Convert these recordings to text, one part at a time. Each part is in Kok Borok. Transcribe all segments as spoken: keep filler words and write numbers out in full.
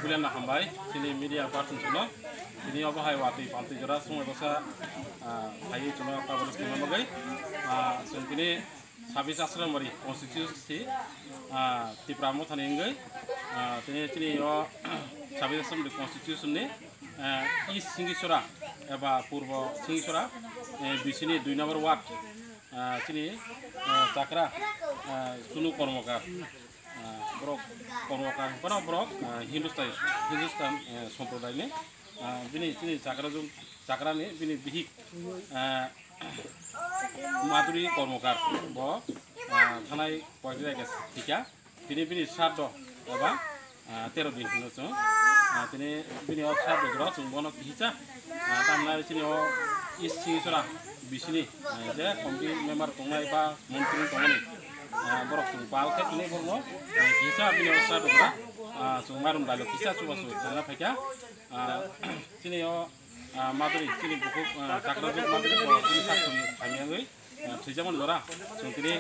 Bulianno hambai, chini media person chwngno. Tini obo hai watwi paltwi jora sumai bwsa, ah, phaiwi chwngno coverage khaima bagwi. Ah, chwng tini sabis Asrambari constituency, ah, Tipra Mothani wngwi, ah, tini, tini o sabis Asrambari constitution ni, ah, East Singisora eba Purbo Singisora, eh, bisini dui number ward, ah, chini, ah, chakra, ah, Sunu Kormokar, ah, borok Kormokar, kono borok, ah, Hindustan, Hindustan, eh, somprodai ni, ah, bini chini chakra jung, chakra ni bini bihik, ah, Madhuri Kormokar bo, ah, thanai poitri age thika. Tini bini sraddho eba, ah, tero din hino chwng. Ah, tini bini o sraddho jora chwng bono kisa, ah, tamna chini o East Singisora bisini, ah, je committee member tongnai ba montri tongmani, ah, borok chwng pal khe tini borokno, ah, kisa bini o sraddho jora, ah, chwng mairum dailo kisa chubachu chwngna phaikha. Ah, chini o, ah, Madhuri, chini bukhuk, ah, chakra jok Madhuri bo chini sakni hamyangwi, ah, thwijakmani jora. Chwng tini,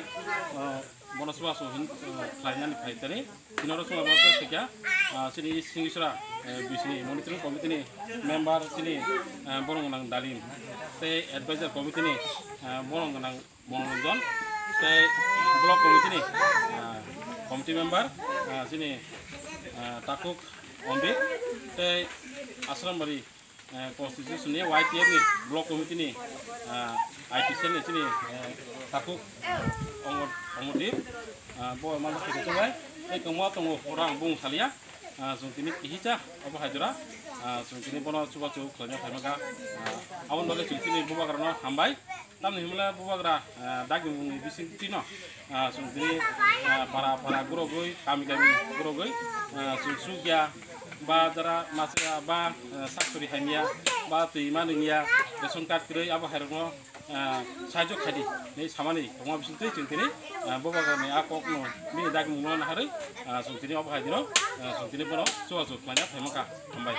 ah, bono chubachu hin, ah, khlainani phai tani. Chini oro chwng bono thwikha, ah, chini Singisora, eh, bisini monitoring committee ni member chini, ah, borok gwnang Dalim. Tei advisor committee ni, ah, borok gwnang Monoranjan, tei block committee ni, ah, committee member, ah, chini, ah, Takhuk Ombit, tei Asrambari, eh, constitution ni Y T F ni block committee ni, ah, I T cell ni chini, eh, Takhuk Omor-, Omordeep, ah, bo mano khaito bai, tei kwbangma tongo, oro ang bung salia, ah, chwng tini kihisa obo hai jora, ah, chwng tini bono chubachu khlaina phaimaka, ah, aboni bagwi chwng chini bubagrano hambai. Tamni hwnle bubagra, ah, dagimungni bisingtwino, ah, chwng tini, ah, para para gurogwi, kami kami gurogwi, ah, chwng chukya ba jara masa ba, ah, saktori hamya ba twi manwngya, ration card kwrwi abo hairokno, ah, sahajyo khaidi hinwi samani tongma bisingtwi chwng tini, ah, bubagrani a kokno bini dagimungno naharwi, ah, chwng tini obo hai dino, ah, chwng tini bono chubachu khlaina phaimaka. Hambai.